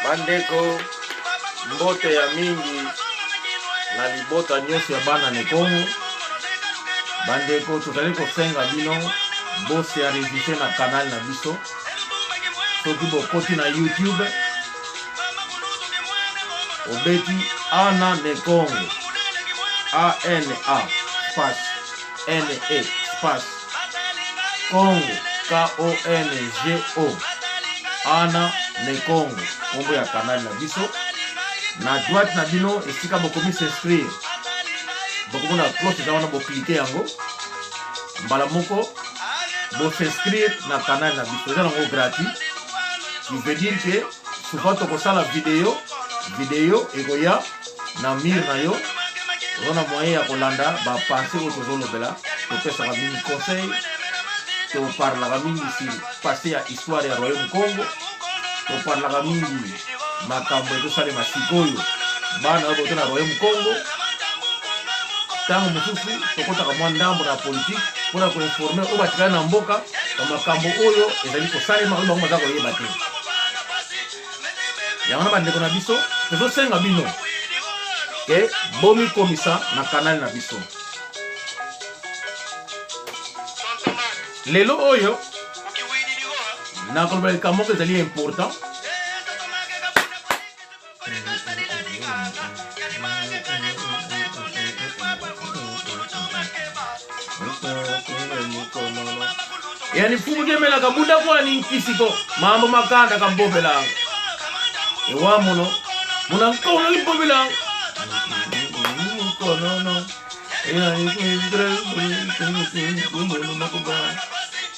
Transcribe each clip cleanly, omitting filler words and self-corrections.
Bandeko, mbote ya mingi na libota nyonso ya bana ne Kongo. Bandeko, tozali kosenga bino bose enregistre na canal na biso. Soki bokoti na YouTube, obeti Ana ne Kongo, A N A space N E space Kongo, K O N G O, Ana ne Kongo, kombo ya canal na biso. Na droite na bino esika bokomi s'inscrire, bokomona cloche eza wana, boklike yango mbala moko bo s'inscrire na canal na biso, eza nango gratuit, qui veut dire que souvent tokosala video, video ekoya na mur na yo, oza na moyen ya kolanda ba pensées oyo tozolobela. Topesaka mingi conseil, toparlaka mingi sur passé ya histoire ya royaume Congo, toparlaka mingi makambo ezosalema sikoyo bana oyo bota na royaume Congo. Ntango mosusu tokotaka mwa ndambo na politike mpona koinforme oyo batikali na mboka ba makambo oyo ezali kosalema oyo bango baza koyeba te. Yango na bandeko na biso, tozosenga bino ke bomikomisa na kanal na biso. Lelo oyo nakoloba likambo moko ezali important. Yani fumu kemelaka bunda kwani nkisiko mambo makanda kambobelanga ewa muno muna nkono libobelanga nkonono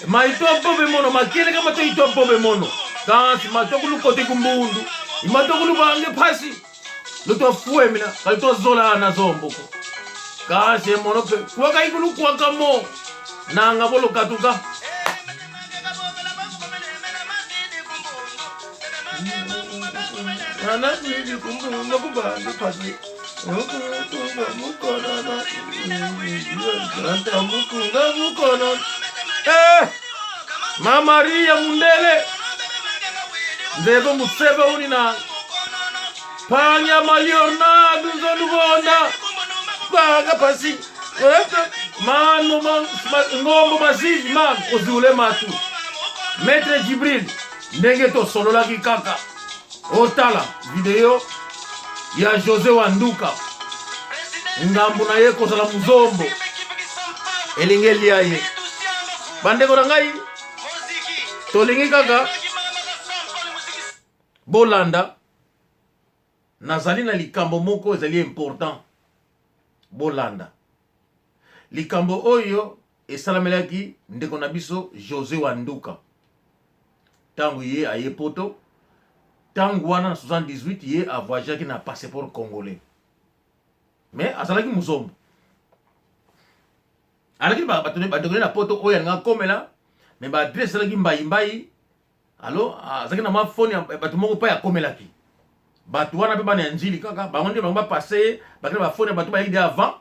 maito bobe mono makele kama to ito bobe mono kasi mato kulukote kumbundu imato kulubange phasi luto fuemina kalito zola na zomboko kasi mono pe kuwaka ikulu kuwaka mo nanga bolo katuka. Eh, Mama Maria Mundele nzebe musebe unina panya maliornadu zolubonda banga pasi mano ma, ngombo mazizi man ozule matu Maître Djibril ndenge tosololaki kaka otala video ya Jose Wanduka ngambo na ye kozala muzombo elingi elia ye. Bandeko na ngai, tolingi kaka bolanda, nazali na likambo moko ezali important bolanda likambo oyo esalamelaki ndeko na biso Jose Wanduka ntango ye aye poto. Ntango wana na 78 ye avoyageaki na passeport congolais, mais azalaki muzombo, alaki bato bandeko na poto oyo alinga akomela, mais ba adresse ezalaki mbai mbai. Alo azalaki na mwa fone ya bato moko mpe akomelaki bato wana mpe bana ya njili kaka bango nde bango bapase ye, bakei na bafone ya bato bayaki de avant.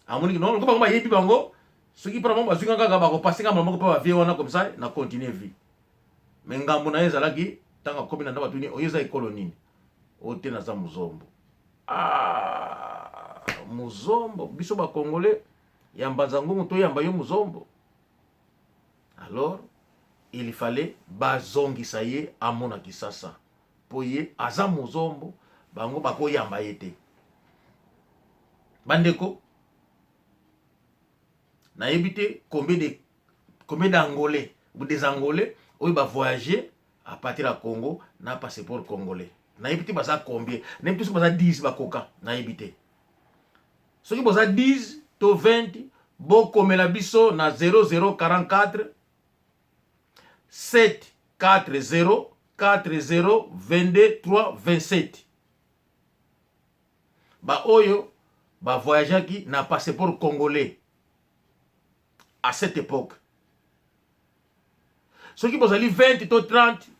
Amoniki non, lokola bango bayebi bango, soki mpona bango bazwi nga kaka bakopase nga mbala moko mpe bavie wana, comme ça na continue vie. Mais ngambo na ye ezalaki ntango akomi na ndako, atuni oyo eza ekolo nini? Oyo te, naza muzombo. Ah, muzombo, biso ba congolais ya mbanza ngungu toyamba yo muzombo. Alors il fallait bazongisa ye amona Kisasa po ye aza muzombo, bango bakoyamba ye te. Bandeko, nayebi te combien de combien d'angolais ou des angolais oyo ba voyager à partir ya Congo na passeport congolais. Nayebi te baza combien, nayebi te soki baza 10 bakoka, nayebi te. Soki boza 10 to 20, bokomela biso na 0044 7 4 0 4 0 22 3 27. Ba oyo ba voyageaki na passeport congolais à cette époque. Soki bozali 20 to 30,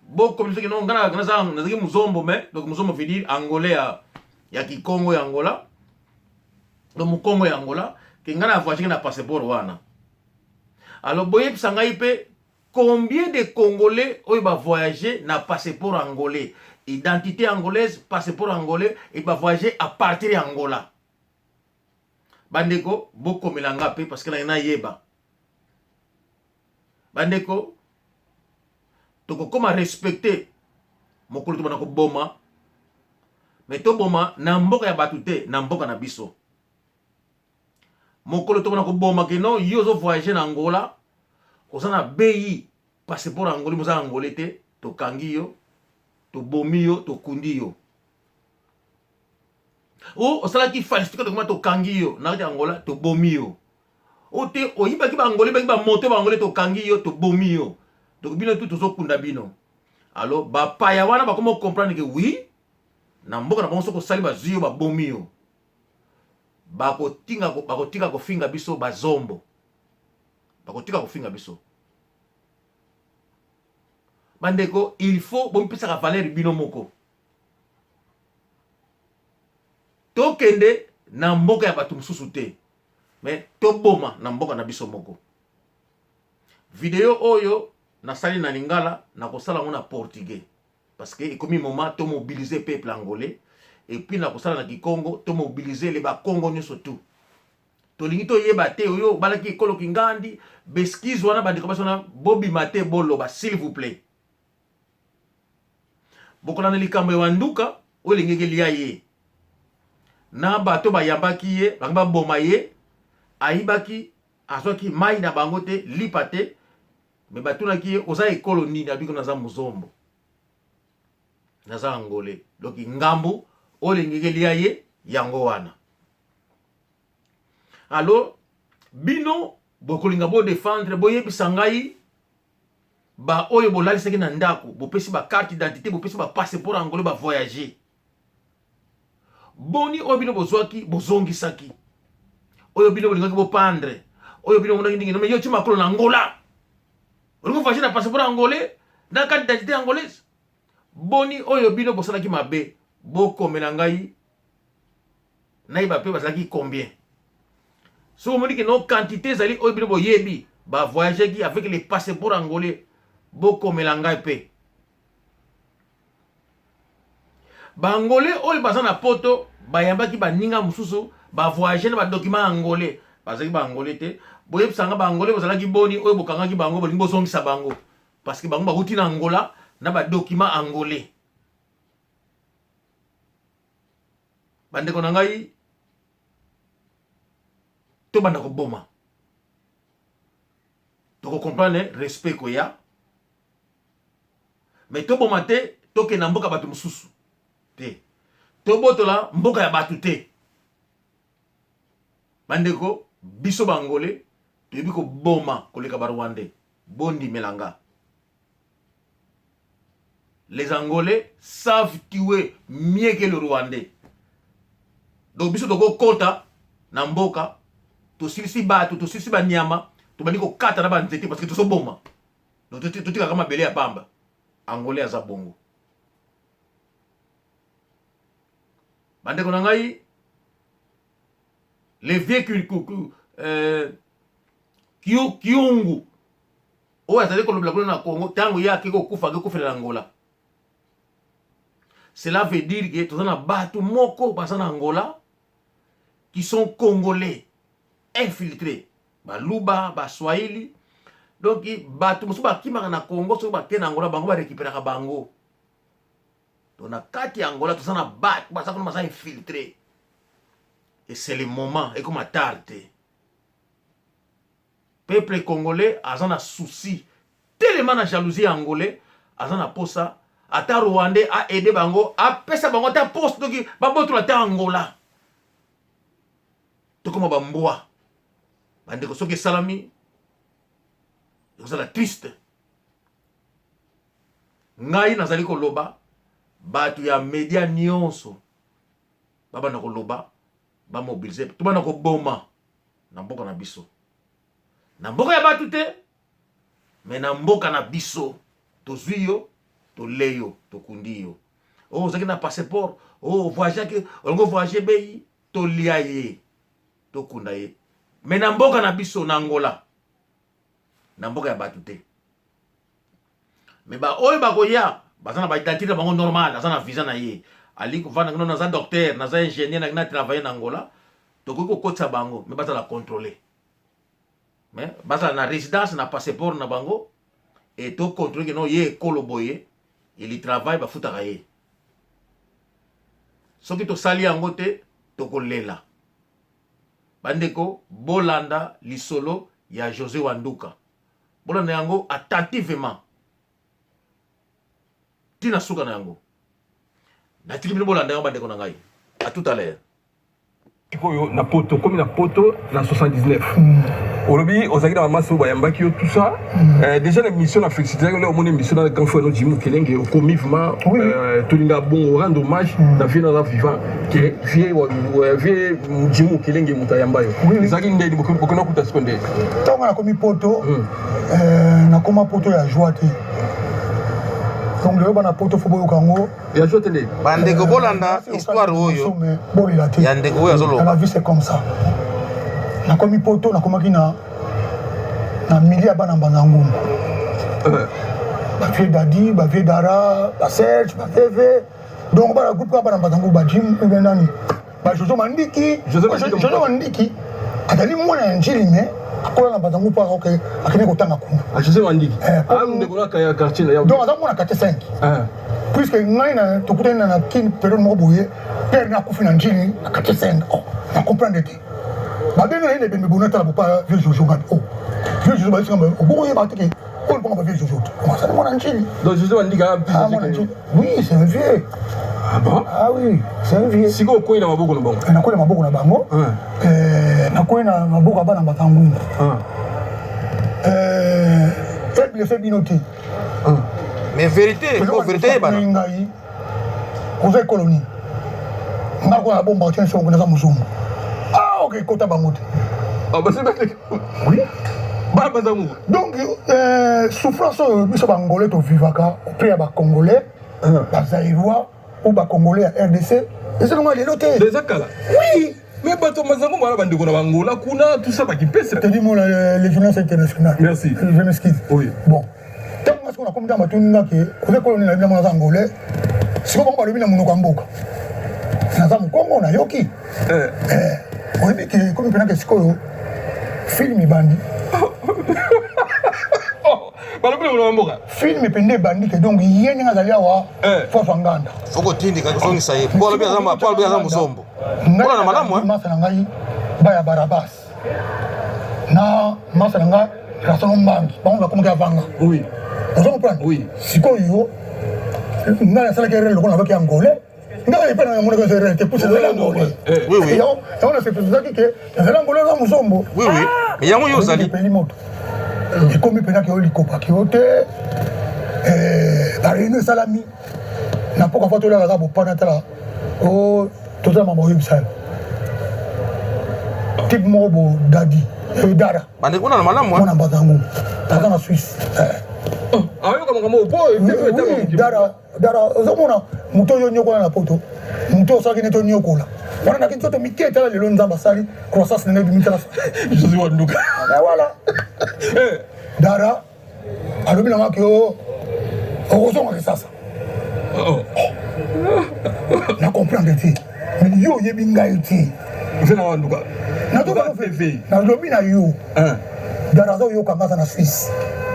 bokomi soki non, ngana nazalaki muzombo, mais donc muzombo veut dire angolais ya kikongo ya Angola, donc mukongo ya Angola, ke ngana voyageki na passeport wana. Alors boyebisa ngai mpe Combien de Congolais oyo ba voyager na passeport angolais, identité angolaise, passeport angolais et ba voyager à partir ya Angola? Bandeko, bokomela nga pe parce que na nayeba. Bandeko, tokokoma respecter mokolo tobanda koboma, mais toboma na mboka ya bato te, na mboka na biso. Mokolo tobanda koboma ke non, yo ozo voyager na Angola, oza na BI, passeport angolais, oza angolais te, tokangi yo, tobomi yo, tokundi yo. O osalaki falsification document, tokangi yo na kati ya Angola, tobomi yo. O te oyibaki ba angolais, baki ba moto ba angolais, tokangi yo, tobomi yo. Donc bino tout tozokunda bino. Alors bapaya wana bakoma comprendre que oui, na mboka na bango soki osali bazwi yo, babomi yo. Bakotika kofinga biso bazombo. Bakotika kofinga biso. Bandeko, il faut bomipesaka valeur bino moko. Tokende na mboka ya bato mosusu te, mais toboma na mboka na biso moko. Video oyo nasali na lingala, nakosala yango na portugais parce que ekomi moment to mobiliser peuple angolais, et puis nakosala na kikongo, to mobiliser le bakongo nyonso tout. Tolingi toyeba te oyo obalaki ekolo kingandi, beskize wana bandeko basi wana bobima te, boloba s'il vous plaît. Bokolanda likambo ya wanduka oyo elingaki elia ye na bato bayambaki ye, bango baboma ye, ayibaki, azwaki mai na bango te, lipa te, me batunaki ye oza ekolo nini, abiki naza muzombo, naza angolais. Donc ngambo oyo elingaki elia ye yango wana. Alors bino bokolinga bo défendre, boyebisa ngai ba oyo bolalisaki na ndako, bopesi ba carte d'identité, bopesi ba passeport angolais, ba voyager. Boni oyo bino bozwaki, bozongisaki. Oyo bino bolingaki bopandre, oyo bino monaki ndenge no yo ti makolo na Angola. Olingi voyager na passeport angolais, na carte d'identité angolaise. Boni oyo bino bosalaki mabe, bokomela ngai nayeba pe bazalaki combien. Soki omoni ke no quantité ezali oyo bino boyebi, ba voyageaki avec les passeports angolais, bokomela ngai pe. Ba angolais oyo baza na poto bayambaki baninga mosusu ba voyager na ba documents angolais, bazalaki ba angolais te. Boyebisa nga ba angolais bazalaki boni oyo bokangaki bango, bolingi bozongisa bango parce que bango bawuti na Angola na ba documents angolais. Bandeko na ngai, tobanda koboma, toko comprendre respect koya, mais toboma te, tokende na mboka bato mosusu te, tobotola mboka ya bato te. Bandeko, biso ba angolais toyebi koboma koleka ba rwandais, bondimela nga. Les angolais savent tuer mieux que le rwandais. Donc biso tokokota na mboka, tosilisi bato, tosilisi banyama, tobandi kokata na banzete parce que tozoboma. Donc totikaka mabele ya pamba. Angolais aza bongo. Bandeko na ngai, les vieux Kyungu oyo azali kolobela kuna na Congo, ntango ye akei kokufa, akei kokufela na Angola. Cela veut dire que toza na bato moko baza na Angola qui sont congolais infiltrés, baluba, baswahili. Donc bato mosusu bakimaka na Congo, soki bakei na Angola bango barécupéraka bango. Donc na kati ya Angola toza na bato baza kuna, baza infiltrés, et c'est le moment ekoma tard te. Peuple congolais aza na souci tellement na jalousie ya angolais, aza na posa ata rwandais a aide bango, apesa bango ata poste, donc babotola ata Angola, tokoma bambwa. Bandeko, soki esalami ekozala triste. Ngai nazali koloba, bato ya media nyonso babanda koloba, bamobilize, tobanda koboma na mboka na biso, na mboka ya bato te, me na mboka na biso. Tozwi yo, tole yo, tokundi yo. Oyo ozalaki na passeport, oyo voyageaki, olingi voyage bei, tolia ye, tokunda ye, me na mboka na biso, na Angola, na mboka ya bato te. Mais baoyo bakoya baza na baidentité na bango normal, aza na visa na ye, alingi kovanda ngino, naza docteur, naza ingénieur, nalingi na travailler na Angola, tokoki kokotisa bango, mais bazala contrôlé, mais bazala na résidence na passeport na bango e tocontrôle que non, ye ekolo boye, il travaille, bafutaka ye. Soki tosali yango te, tokolela. Bandeko, bolanda lisolo ya José Wanduka, bolanda yango attentivement ntina suka na yango. Natiki bino bolanda yango, bandeko na ngai. À tout à l'heure. Sikoyo na Poto, komi na Poto na 79, olobi ozalaki na bamasi oyo bayambaki yo, tout ça. Déjà na mission na félicité nde omoni mission na grand frère no Jimi Kelenge, okomi vraiment tolinga bongo rendre hommage na vieux naza vivant, que vieux Jimi Kelenge moto ayamba yo. Ezalaki ndeni bokenda kuta siko nde? Ntango nakomi Poto, nakoma Poto ya joie te. Donc lelo bana Poto, faut boyoka yango. Ya joie te nde? Bandeko, bolanda histoire oyo. Bolela te. Ya ndeko oyo azoloba. La vie, c'est comme ça. Nakomi Poto, nakomaki na milieu ya bana Mbanza Ngungu, bavieux Dadi, bavieux Dara, baserge, baveve, donc bana groupe kaka bana Mbanza Ngungu, bajim nani, bajojo Mandiki. Jojo Mandiki azali mwana ya Njili, mais akola na Mbanza Ngungu mpo akende kotanga kuna. José Mandiki, ndeko na ya quartier na. Donc aza mwana quartier 5, puisque ngai na tokutani na Kini période moko boye, père na akufi na Njili na quartier 5. Oh, na comprendre te, babengi na ye na ebembe bona tala bopa vieux Jojo. Ngabi oh, vieux Jojo bayebisi nga oboko oyeba te que oyo mponga ba vieux Jojo te, azali mwana Njili. Donc José Mandiki? Ah, mwana Njili, oui, c'est un vieux. Ah bon? Ah oui, c'est un vieux. Sikoyo okwei na maboko na bango? Nakwei na maboko na bango, nakwei na maboko ya bana Mbanza Ngungu. Eblesse bino te. Mais vérité, po vérité yebana. Ngai koza ekolo nini? Nga koya na bomba tia nsongo, naza mozungu. Ah, ok, kota bango te. Oui, bana Mbanza. Donc souffrance oyo biso Bangolais tovivaka auprès ya Bacongolais, Bazaïrois ou Bacongolais ya RDC, ezalonga lelo te. Eza kala. Oui. Mais bato Mazango bana bandeko na Bangola kuna, tout ça, bakipesa. Te dis moi les journalistes internationaux. Merci. Je m'excuse. Oui. Bon, ntango nga sikoyo nakomi, ntango batuni nga que oza ekolo nini, nayebi nango naza Angolais. Sikoyo bango balobi na monoko ya mboka naza Mokongo. Nayoki oyebi que ekomi mpena que sikoyo film ebandi. Balobi na monoko ya mboka? Film mpenza ebandi que donc ye ndenge azali awa, fo nganda. Faut kotindika kozongisa ye po alobi aza mozombo. Mpona na malamu. Masa na ngai baya Barabas na masa na ngai Rasono Mbangi, bango bakomaki avanga. Oza comprendre? Oui. Sikoyo ngai nasalaki erreur lokola nabaki Angolais. Ngai epai na namonaki eza erreur te, puisque ezali Angolais. Yango nasepesaki que nazali Angolais, oza mozombo. Oui, mais yango yo ozali. Epeli moto, ekomi mpenaki oyo likopaki yo te. Baréunion esalami na mpoka, fa tolala kaka bopana tala o tozala mama oyebisa yo type moko bo Dadi Dara. Bandeko na malamu. Mwana Mbanza Ngungu, aza na Suisse. Ayoka makambo po. Dara, Dara, ozomona moto oyo onyokola na Poto, moto osalaki neti onyokola wana naki nzoto mike, tala lelo Nzambe asali croissance ndenge ebimi, tala. Josi Wanduka. Voilà, Dara alobi nanga que o okozonga Kisasa. Na comprendre te, mais yo oyebi ngai te. Nze na Wanduka. Nalobi na yo, Dara aza oyoka nga, aza na Suisse.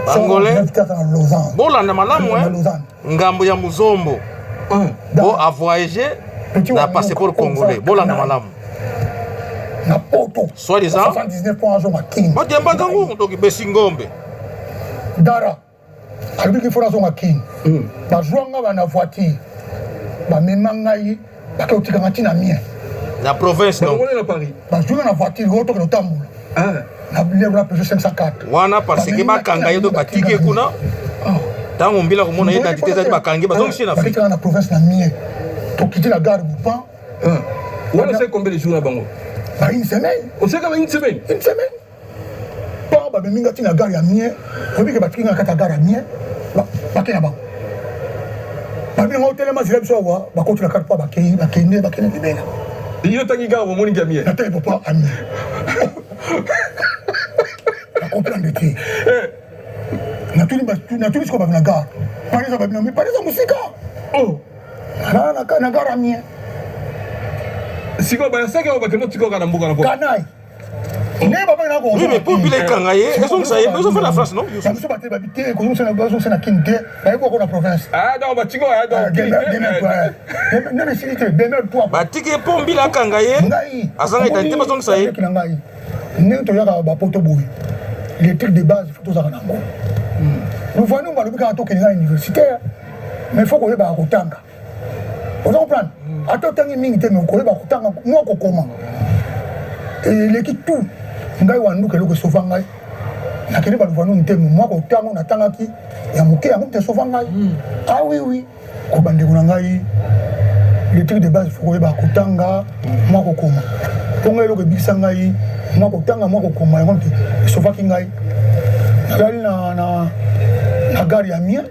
Bangolais. Aza na Lausanne. Bolanda malamu. Na Lausanne. Ngambo ya muzombo bo avoyage na passeport congolais, bolanda malamu. Na Poto. Soit disant 79 points, azonga Kini. Bato ya Mbanza Ngungu, donc besi ngombe. Dara alobiki faut nazonga Kini. Bazwa nga ba na voiture, bamema ngai, bake kotikanga ntina mien. Na province donc. Na Paris. Bazwi nga na voiture oyo tokende kotambola na bileko na Peugeot 504. Wana parce que bakanga ye to batiki ye kuna. Ntango mbila komona ye identité ezali, bakangi, bazongisi ye na Afrique. Batikanga na province na mie, tokiti na gare Bupan. Wana osali combien de jours na bango? Ba une semaine. Osali une semaine? Une semaine. Mpo bamemi nga ntina gare ya mien, oyebi que batiki nga na kati ya gare ya mien, bakei na bango, babi nga otelema zela biso awa, bakoti na kati mpo bakei, bakende, bakende libela. Yo otangi gare, omoni ya mien? Natali papa ami, na comprendre te. Natuni sikoyo bato na gare. Paris eza babi na mi Paris eza mosika. Oh. Na gare Amiens. Sikoyo bayasaki yango bakende otika na mboka na Kanai. Ndenge papa na ko. Oui, mais pour bila ekanga ye, ezongisa ye, ezofela la France, non? Na biso bato babi te, kozongisa na bazongisa na Kin te, bayebi ko na province. Ah, donc batiki oyo, donc Kin te. Nani esili te, demeure toi. Batiki ye mpo mbila akanga ye. Ngai. Azanga identité bazongisa ye. Na ngai. Ndenge toyaka bapoto boye, les trucs de base faut tozalaka nango. Luvanu balobi kaka tokende na université, mais faut koyebaka kotanga. Oza comprendre? Ata otangi mingi te, mais okoyeba kotanga mwa kokoma. Eleki tout. Ngai wanduka eloko esova ngai. Nakende baluvanu ntemo mwa kotanga natangaki ya moke yango moto esova ngai. Ah oui oui. Ko bandeko na ngai le truc de base faut koyeba kotanga mwa kokoma. Mpo ngai eloko ebikisa ngai mwa kotanga mwa kokoma yango moto esovaki ngai. Nazali na, na, na gare ya Amiens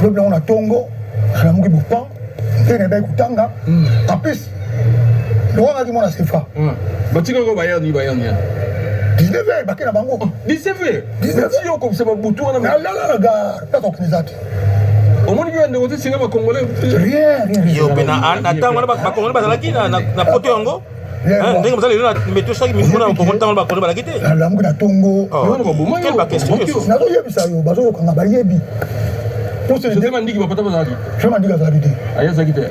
lobi nango na tongo nalamuki bopan mpe nayebaki kotanga. En plus lokwangaki mwana sefa. Batikaka bayani bayani 19 heures bake na bango. 19 heures 19 yo okobisa babutu wana. Nalala na gare, place okende eza te. Omoni mpe bandeko te singa bacongolais. Rien, rien. Yo mpe na ntango wana bacongolais bazalaki na poto yango ndenge baza lelo na metro soki mimona bakongoli ntango bakongoli bazalaki te. Nalamuki na tongo. Quelle baquestion? Nazoyebisa yo, bazoyokanga bayebi. José Mandiki bapata bazalaki. José Mandiki azalaki te. Aye azalaki te.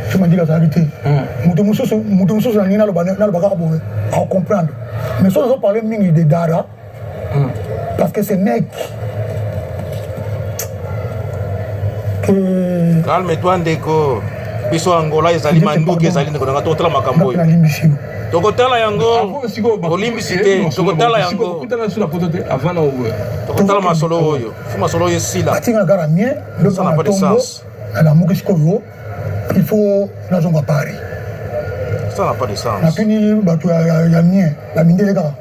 José Mandiki azalaki te. Moto mosusu, moto mosusu nalingi naloba kaka boye acomprendre, mais soki nazoparle mingi de Dara, parce que ce mec que Calme-toi ndeko, biso Angola ezali manduki ezali ndeko nanga, tokotala makambo oyo. Nalimbisi yo. Tokotala yango, olimbisi te, tokotala yango. Okutana so na poto te avant na Tokotala masolo oyo, fo masolo oyo esila. Batinga na gare Amiens. Ça n'a pas de sens. Nalamuki sikoyo, il faut nazonga Paris. Ça n'a pas de sens. Natuni bato ya Amiens, bamindele kaka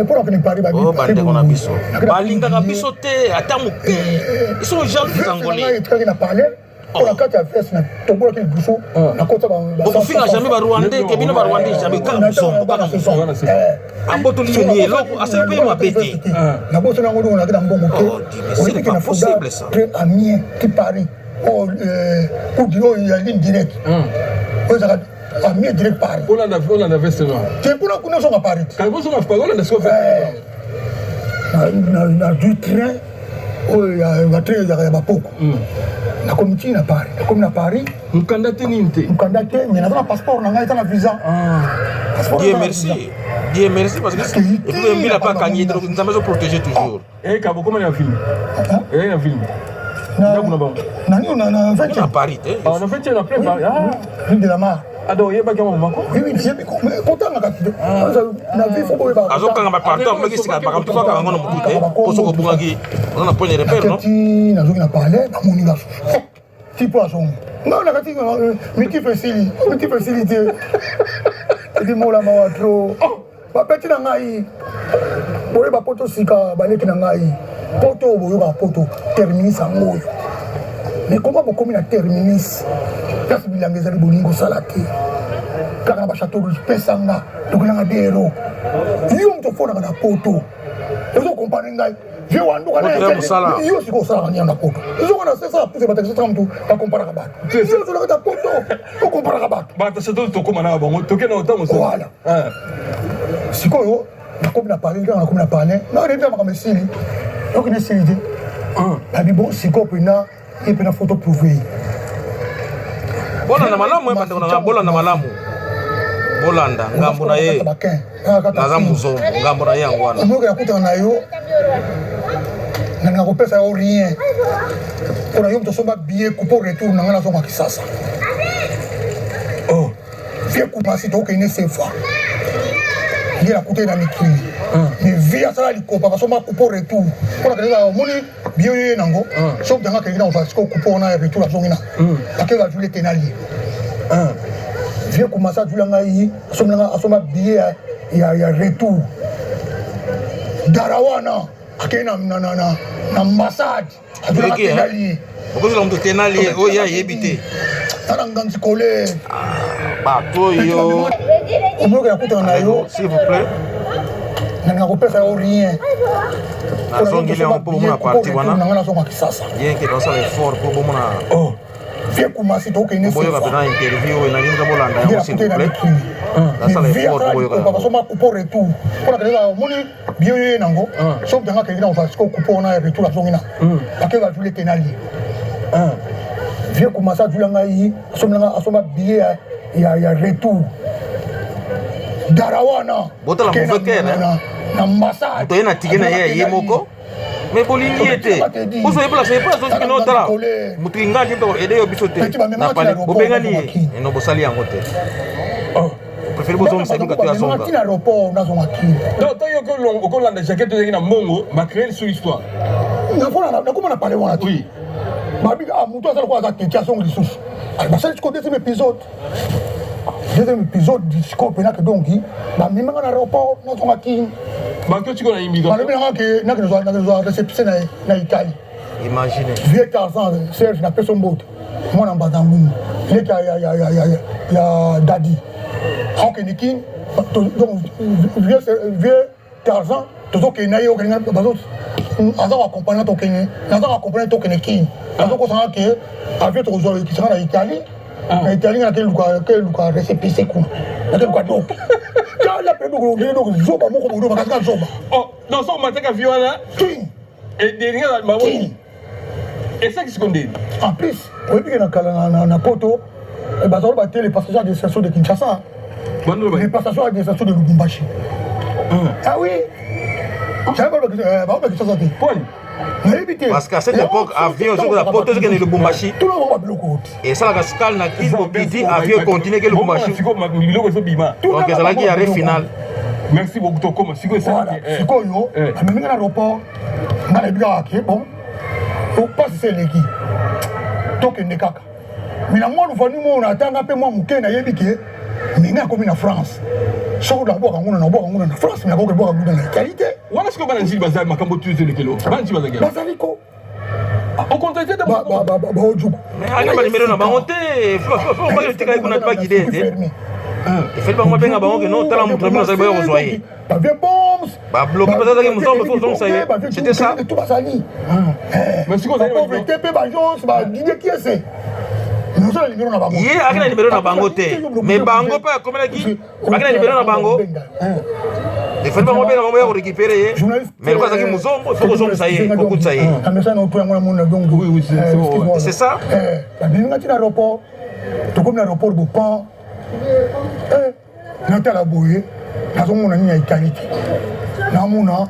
mpo nakende Paris. Oh, bandeko na biso balingaka biso te ata moke, ils sont jaloux des Angolais. Etikaki na palais mpo na kati ya veste natombolaki liboso nakota. Bokofinga jamais barwandais ke bino barwandais, jamais, kaka mozombo, kaka mozombo abotoli yo ni eloko asali mpe mabe te. Nabosani yango ndongo naki na mbongo te. Oh, Dieu, mais ce n'est pas possible, ça. Train Amiens ti Paris oyo kuki oyo ya ligne directe oyo ezalaka Amiens direct Paris. Olanda, olanda veste noire. Te, kuna kuna ozonga Paris te. Kasi bozonga Paris, olanda sikoyo veste. Nazwi train oyo ya batrain ezalaka ya bapoko, nakomi ntina na Paris, nakomi na Paris. Mokanda te, nini te? Mokanda te, mais naza na passeport na ngai, eza na visa. Passeport Dieu eza na merci. visa. Dieu merci, parce que Nakei et puis mbila te, pa akangi ye te, Nzambe azoprotéger toujours. Eyeka bokoma na film, eyei na film. Ndako na bango. Nani na 20 Na Paris te. Ah, na 20 na plein Paris, ah. Rue de la Mare. Ah, donc oyebaki yango mako. Oui, nayebi kotangaka na vie, faut koyeba. Azokanga bapartout, akomaki sika makambo to akanga yango na motu te, po soki obungaki oza na point de repère, non? Naketi, nazongi na palais, bamoni nga susu ti po azongi ngai nakati mitife esili, mitife esili te, edi molama wa trop. Bapeti na ngai boyeba poto sika, baleki na ngai poto oyo boyokaka poto terminus yango oyo, mais koma bokomi na terminus, place bilanga ezali, bolingi kosala te kaka na bachateau rouge. Pesanga tokelanga dero yo moto ofonaka na poto, ozokompane ngai vie wanduka. Poto ya mosala. Yo sikoyo osalaka nini na poto? Ezonga na sesala puse batakisi tanga motu bakomparaka bato. Yo ozolaka ta poto, okomparaka bato. Bato chateau tokóma na bango, tokende na otango. Voilà. Sikoyo nakomi na palais, kaka nakomi na palais, nayebi ya makambo esili, okende esili te. Babi bon, sikoyo mpena ye mpena faut toprouve ye. Bolanda malamu, bandeko na nga, bolanda malamu, bolanda ngambo na ye. Naza mozombo, ngambo na ye yango wana. Omoki nakutana na yo, nalinga kopesa yo rien mpona yo moto osomba billet coupe retour na ngai nazonga Kisasa. Oh. Vie kumasi tokende sefa nde nakutani na mikili, mais vie asala likopa basomba coupe retour mpona kende. Omoni billet oyo ye nango, soki tanga akendeki na kozwa sikoyo coupe wana ya retour, azongi na ake azwili etenali vie kumasi azwila ngai, asombi asomba billet ya retour dara wana akei na ambassade, azwilaka Eleki, eh? tenali. Okozela moto tenali ye oyo ye ayebi te. Tala nganzi kole. Bato oyo. Omoyoka nakutana na yo. S'il vous plaît. Nalinga kopesa yo rien. Nazongeli yango mpo bomona parti wana. Nanga nazonga Kisasa. Bien que nasala effort mpo bomona. Oh. Vieux Kumasi tokende boyoka mpenza interview oyo nalingi bolanda yango s'il vous plaît. Nasala effort mpo boyoka yango. Basoma coupe retour. Mpo na kende omoni bien ye nango. Soki tanga kende na sikoyo coupe wana retour azongi na. Bakei bazuli tenali. Vieux Kumasi azuli ngai asombi asomba billet ya retour. Dara wana. Botala mauvais cœur hein. Na ambassade. Moto aye na ticket na ye ya ye moko. Mais bolingi ye te. Bozo yebela se pas soki no tala. Moto ingali mpe aide yo biso te. Na pale bobengani ye. Eno bosali yango te. Oh. Préféré bozongisa ye to azonga. Tina aéroport nazonga kini. Donc tant yo okolanda jaquette ozalaki na mbongo ba créer sur histoire. Nakoma na pale wana. Oui. Babi ah moto aza lokola aza tete azonga lisusu. Basali sikoyo deuxième épisode. Deuxième épisode sikoyo mpena ke donc bamemanga na aéroport nazonga kini. Bato sikoyo na immigration. Balobi nanga ke nakezwa réception na Italie. Imagine. Vieux Tarzan Serge na peso mbote mwana mbanza ngungu leki ya Dadi akokende kini donc vieux Tarzan tozokende na ye okende aza koakompagne tokende naza koakompagne tokende kini azokosanga ke avion tokozwa ekisanga na Italie na Italie nga nake luka récépissé kuna nake luka doki tala pe doko zoba moko bodo bakasika zoba. Oh non so omataka avion wana kini edelinga kini esaki siko ndeni. En plus oyebi ke na kala na poto bazali bate les passagers à destination de Kinshasa, les passagers à destination de Lubumbashi. Ah oui, baoba Kinshasa te. Nayebi te. Parce qu'à cette époque avion soki na poto ezokende Lubumbashi. Esalaka escale na Kin okiti avion continue ke Lubumbashi. Biloko ezobima. Donc ezalaki arrêt final. Merci beaucoup tokoma sikoyo esalaki. Sikoyo amemi nga na aéroport nga nayebi kaka ke bon opasi se eleki tokende kaka. Mais na mwa luvani moko natanga mpe mwa moke nayebi ke mingi akomi na France. Soki nakobwaka nguna nakobwaka nguna na France, mais nakoki kobwaka nguna na Italie te. Wana sikoyo bana Njili bazali makambo tu elekelo. Bana Njili bazali. Bazali ko. Okontakte te baojuku. Mais aya ba numéro na bango te. Fo tika kuna ba guider te. Efeli bango babenga bango ke non tala moto na bino azali boya kozwa ye. Bavie bombs. Ba bloquer parce que moto faut ozongisa ye. C'était ça. Tout bazali. Mais sikoyo ozali pauvreté pe ba gens ba Didier Kiese. Ye aki na numéro na bango te. Mais bango pe akomelaki baki na numéro na bango. Efali bango benga bango ya korécupérer ye. Mais lokola azalaki mozombo, il faut kozongisa ye, kokutisa ye. C'est ça. Babimi nga ti na aéroport. Tokomi na aéroport Bopan. Natala boye nazomona nini ya Italie te. Namona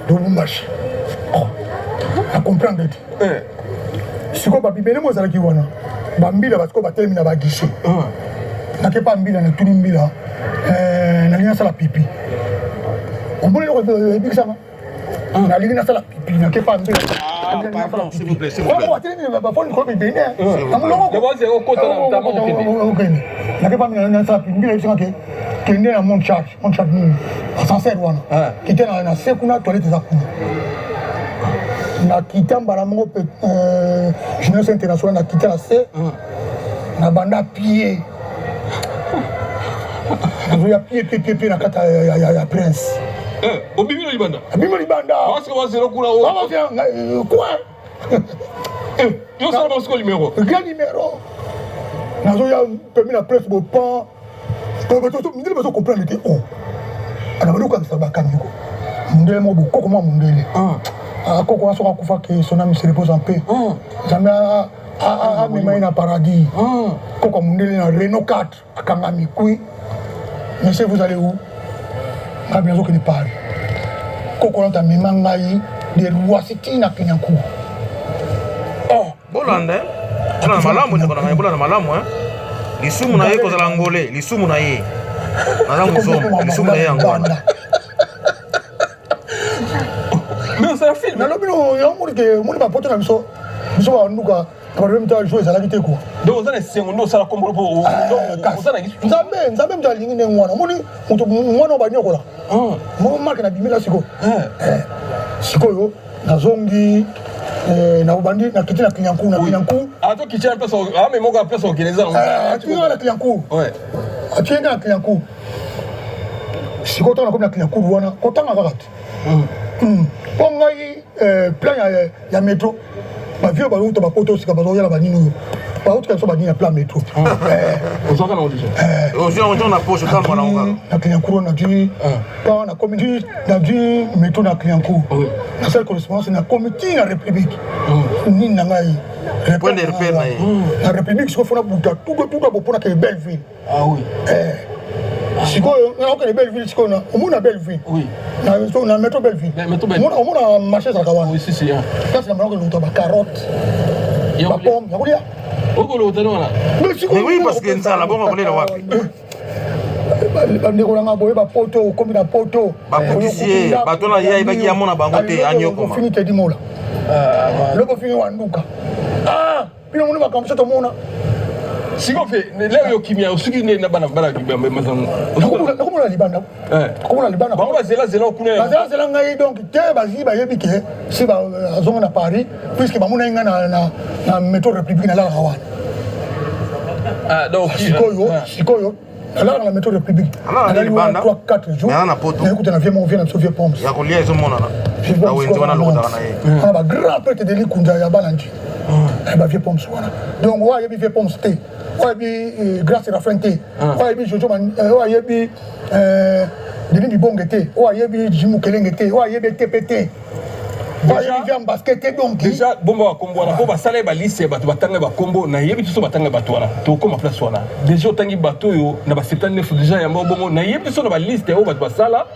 Lubumbashi. Oh, na comprendre te. Sikoyo babibele mo ezalaki wana bambila basikoyo batelemi na baguichet. Nakepa mbila natuni mbila nalingi nasala pipi. Omoni eloko ebikisanga nalingi nasala pipi nakepa mbila. Bafoni likolo bibene nakepa mbila nasala pipi mbila ebisanga ke kende na monte charge monte charge nini ascenseur wana kite na se kuna toilette eza kuna. Nakita mbala moko pe jeunesse internationale nakita na se na banda pied nazoya pied pied pied pied na kati ya prince. Obimi na libanda. Abimi libanda. Basika bazela kuna coin. Yo sala bango numéro. Grand numéro. Nazoya pemi na prince bopan. Mindele bazo comprendre te o. Ana bali kokangisa bakangi ko. Mundele moko bokoko mwa mundele. Akoko wana soki akufa ke son âme se repose en paix. Nzambe amema ye na paradis. Koko mundele na Renault 4 akangami kui. Monsieur, vous allez où? Ngabi nazokende Paris. Koko wana amema ngai de Roissy ti na Clignancourt. Oh, bolanda bolanda malamu ndeko na ngai, bolanda malamu hein. Lisumu na ye kozala ngole, lisumu na ye. Naza mozombo, lisumu na ye yango wana. Mais osala film. Nalobi no yo moni ke moni ba poto na biso biso ba nduka na ba mta jour ezalaki te quoi. Donc oza na esengo nde osala kombo po oza na Nzambe Nzambe moto alingi ndenge wana omoni moto mwana banyokola. Mo marque na bimela sikoyo. Sikoyo nazongi na bandi nakiti na Clignancourt na Clignancourt. Ato kiti na place ah mais moko place organiser. Atiki na Clignancourt. Ouais. Atiki na Clignancourt. Sikoyo ntango nakomi na Clignancourt wana, kotanga kaka te, mpo ngai plan ya métro, bavieux bazouta bapoto sika, bazoyala banini oyo bautika biso banini ya plan métro. Ozwaka nango déjà? Ozwi yango na poche, otambwa nango kaka. Na Clignancourt nazwi, ntango nakomi, nazwi métro na Clignancourt, nasali correspondance, nakomi ti na République nini na ngai. Point de repère na ye. Na République sikoyo fona buta tuka tuka bo mpona kende Belleville. Ah oui. Sikoyo nakokende Belleville, sikoyo na omona Belleville na métro Belleville, omona marché ezalaka wana. Oui, si si. Place na bango luta bacarotte, bapomme ya kolia. Okolota wana. Mais oui, parce que nzala bongo kolela wapi? Bandeko nanga boye, bapoto, okomi na poto. Bakotisi ye, bato na ye ayebaki ya mona bango te, anyokoma. Ofini Tedi Mola, loko ofini Wanduka, bino moni makambo so tomona. Sikoyo mpe leo yo kimia osuki nde na bana bana Mazango? Nakomona libanda, nakomona libanda. Bango bazelazela kuna. Bazelazela ngai donc te, bazwi, bayebi ke si azonga na Paris, puisque bamonaki ngai na métro République, nalalaka wana. Sikoyo, sikoyo nalalaka na métro République, nalali wana 3 4 jours, nayekuta na vieux moko, vieux na biso, vieux Poms. Ya kolia ezomonana na wenze wana, alokotaka na ye. Wana bagrand prêtre de likunza ya bana nji, bavieux Poms wana. Donc oyo ayebi vieux Poms te, oyo ayebi Grâce Rafin te, oyo ayebi Jojo, oyo ayebi Denis Bibonge te, oyo ayebi Jimu Kelenge te, oyo ayebi Etepe te, oyo ayebi vieux Basket te, donc Déjà bomba bakombo wana mpo basala ye baliste ya bato batanga bakombo. Nayebi te so batanga bato wana, tokóma place wana. Déjà otangi bato oyo na ba 79 déjà yango bongo, nayebi te so na baliste oyo bato basala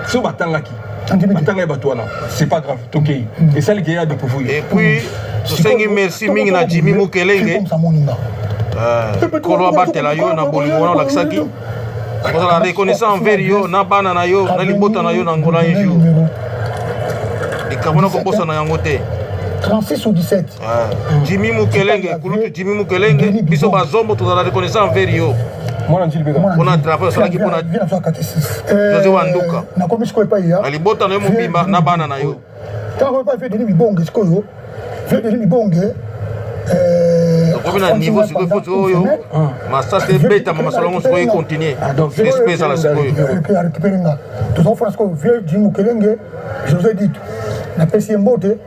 so batangaki, batanga ye bato wana. C'est pas grave, tokei esaliki ye ya découvrir. Et puis tosengi merci mingi na Jimmy Mukelenge, Nkolo abatela yo na bolingo wana olakisaki. Kozala reconnaissant envers yo na bana na yo na libota na yo na Ngola. Un jour likambo na kobosana yango te. 36 ou 17. Jimmy Mukelenge, kulutu Jimmy Mukelenge, biso bazombo tozala reconnaissant envers yo. Mwana Njili mpe. Mpona travail osalaki mpona José Wanduka. Nakomi sikoyo epai ya na libota na yo mobimba na bana na yo. Ntango epai vieux Denis Bibonge, sikoyo vieux Denis Bibonge. Tokomi na niveau sikoyo, foti oyo masasi ebetama, masolo yango sikoyo econtinue, respect ezala sikoyo. Arécupéré nga, tozofona sikoyo vieux Jim Mukelenge, José Ditu, napesi ye mbote.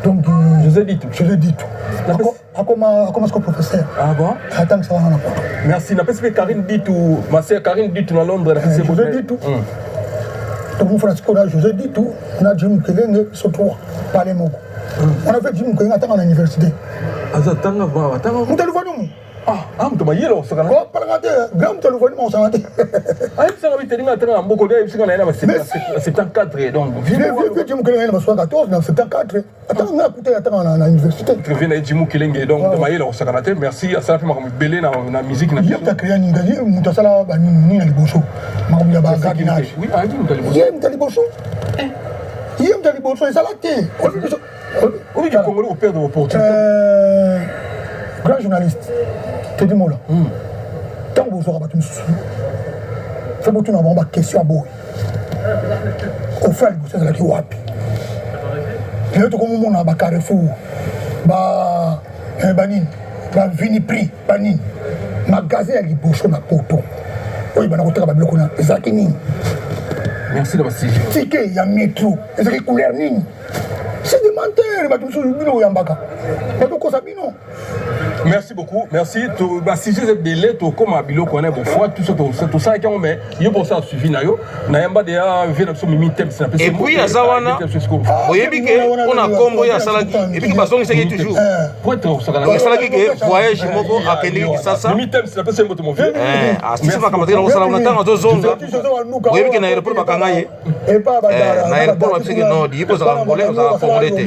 Donc José Ditu. José Ditu akoma sikoyo professeur. Ah bon. Atangisa wana na poto. Merci. Napesi mpe Karine Ditu, ma sœur Karine Ditu na Londres, napesi. José Ditu, tokomofona sikoyo na José Ditu na Jim Mukelenge, biso trois pale moko wana. Vieux Jim Mukelenge atanga na université. Aza tanga va atanga. Moto aluvanimu. Ah, moto mayele osakana. Palaka te, grand moto aluvanimu osaka te. Ayebisaka bitelinga atanga na mboko, ayebisaka na ye na ba 74, donc. Vieux Jim Mukelenge na ba 74, na 74 atanga nga kuta, atanga na université. Vieux na ye Jim Mukelenge, donc mayele osakana te. Merci, asala mpe makambo ebele na musique na Ye moto acréa nini, ye moto asala banini na liboso, makambo ya bagardiennage. Ye moto ya liboso, ye moto ya liboso ezala te. Obi Congolais operdre opportunité. Grand journaliste Tedi Mola, ntango bozwaka bato mosusu, fo botuna bango baquestion ya boye: ofa ya liboso ezalaki wapi? Lelo tokomomona bacarrefour, banini, baviniprix, banini. Magasin ya liboso na poto oyo bana koteka babiloko na ezalaki nini? Merci na basujet. Ticket ya métro ezalaki couleur nini? C'est des menteurs. Bato mosusu bino oyambaka bato kosa bino. Merci beaucoup, merci. Basujet ebele, tokóma biloko wana bofoi, tout ça tosalaki yango, mais yo mposa suivi na yo nayamba deya vieux na biso Mimi Temps. Et puis aza wana, oyebi ke mpona nkombo oyo asalaki ebiki, bazongisaki toujours. Donc esalaki ke voyage moko akendeki Kisasa. Mimi Temps, napesi mbote, mon vieux. Asisi makambo azali kosala kuna. Ntango azozonga, oyebi ke na aéroport bakanga ye. Na aéroport babisaki non, di ye ozala Angolais, ozala Congolais te,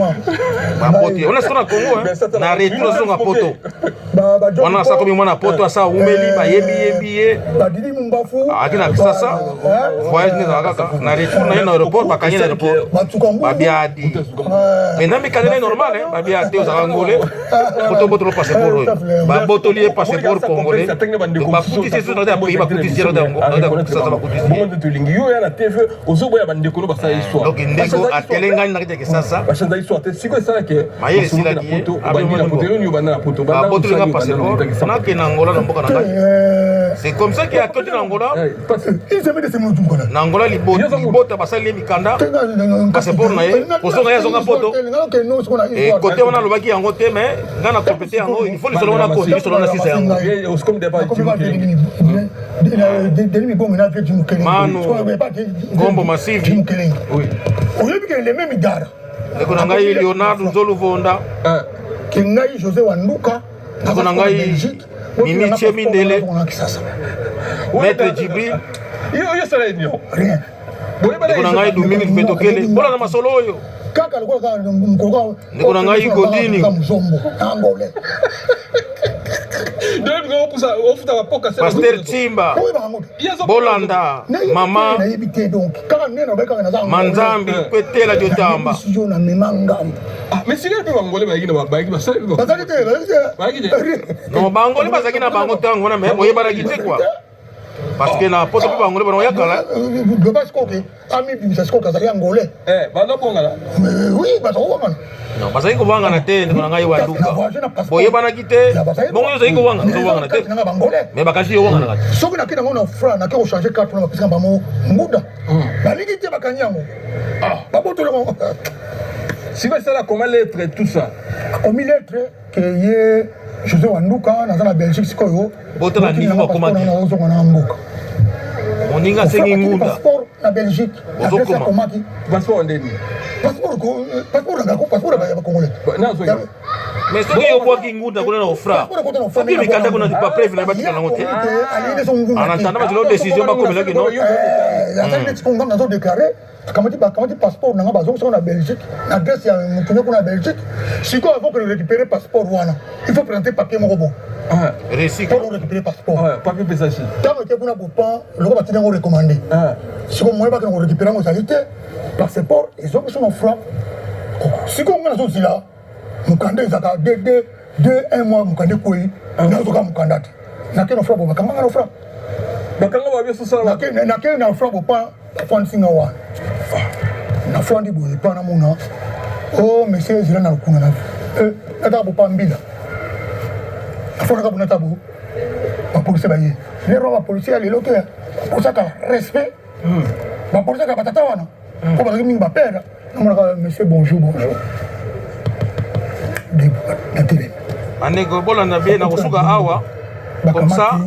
bapoti wana. Siko na Congo, na retour azonga poto wana, asa komi mwana poto, asa awumeli, bayebi yebi ye aki na Kisasa. Voyage nde ezala kaka na retour na ye, na aéroport bakangi, na aéroport babiadi, mais na mikanda ne normal, babia te, ozala Angolais, poto botolo passeport oyo, babotoli ye passeport congolais, bakutisi ye na pays, bakutisi ye na Kisasa, bakutisi ye. Tolingi yo ya na TV, ozoboya bandeko no basala histoire. Donc ndeko atelengani na kati ya Kisasa. Bachanza histoire te. Sikoyo esalaki Mayele esilaki ye. Obandi na poto, eloni obanda na poto. Babotolinga passeport, nakende Angola na mboka na ngai. C'est comme ça que akoti na Angola. Une semaine, 2 semaines otumukana. Na Angola, libota basali ye mikanda, passeport na ye, kozonga ye, azonga Poto. E kote wana alobaki yango te, mais nga na compléter yango. Il faut lisolo wana, continue lisolo wana, sisa yango. Manu Ngombo Masivi. Oyebi ke le même Dara. Ndeko na ngai Leonardo Nzoluvonda. Ke ngai José Wanduka. Ndeko na ngai Mimi Chemindele, Maître Djibril. Rien. Ndeko na ngai Dumini Petokele, bolanda masolo oyo. Kaka lokola kaka mokolo. Ndeko na ngai Godini. Muzombo angolais. Pasteur Timba, bolanda mama. Nayebi te, donc kaka nde nabe kaka naza. Manzambi kwetela Diotamba. Yo na mema ngambo. Mais sikoyo mpe bangole bayaki na bayaki basali. Bazali te, bazali te. Bayaki te. Non, bangole bazalaki na bango ntango wana, mais boyebanaki te quoi, parce que na Poto mpe bangole bana oyakala. Loba sikoyo ke amibimisa sikoyo azali angolais. Bandobongana. Oui, bazakowangana. Non, bazalaki kowangana te. Ndeko na ngai Wanduka, boyebanaki te, bongo yo ozalaki kowangana, ozowangana te. Nanga bangolais. Mais bakasi yo wanganaka te. Soki nakei nango na fra, nake kochange carte wana, bapesaka bango nguda, balingi te, bakangi yango, babotolaka. Sikoyo esala comment, lettre, tout ça? Akomi lettre ke ye José Wanduka, naza na Belgique sikoyo. Botala niveau bakomaki. Nazonga na mboka. Moninga asengi ngunda. Passeport na Belgique. Ozokoma. Akomaki. Passeport ndeni? Passeport, passeport na passeport ya bacongolais. Mais soki obwaki ngunda kuna na Ofra, soki mikanda kuna, bapreuve na batika nango te, en attendant bazela décision bakomelaki no. Azali neti kongo, nazo déclaré, akamati, bakamati passeport nanga, bazongisaka na Belgique, na adresse ya motu kuna na Belgique. Sikoyo avant que récupérer passeport wana, il faut présenter papier moko bo Récit. Mpo récupérer passeport. Papier pesasi. Ntango eke kuna bopan loko batindi yango recommandé, sikoyo moyen bakende korécupérer yango ezali te. Passeport ezongi so na franc. Sikoyo nga nazozila mokanda, ezalaka de de deux un mois, mokanda ekwei, nazoka mokanda te. Nake na franc bo bakanga nga na franc. Bakanga babi sosala. Nake na franc bopan, bafandisi nga wana, nafandi boye epa namona o monsieur ezela na lokuna na nataka bopa mbila, nafandaka bo nata bo bapolisier baye lero. Bapolisier ya lelo te, bapolisaka respect, bapolisaka batata wana mpo bazalaki mingi bapere. Namonaka monsieur, bonjour, bonjour, na telemi. Bandeko, bolanda bien na kosuka awa, comme ça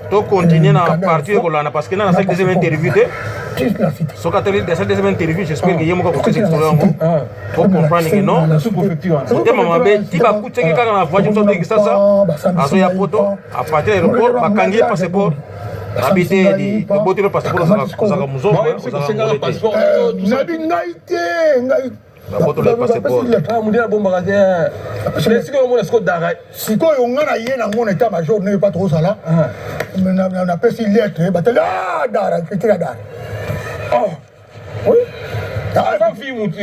tocontinue na partie ekolanda, parce que na nasali deuxième interview te. Soki atali asali deuxième interview, j'espère que ye moko akokisa lisolo yango po comprendre que non, motema mabe ti bakutaki kaka na voiture mosu ateki Kisasa, azoya Poto, à partir ya aéroport bakangi ye passeport, babi te di toboteli passeport, ozalaka mozongo, ozalaka ngole te. Nabi ngai te, ngai. Babotola passeport. Mondele abombaka te. Sikoyo omona sikoyo Dara. Sikoyo nga na ye nango na état major ndenge pa tozala, napesi lettre, batali Dara, écriture ya Dara. Oh. Oui. Aza fille mutu.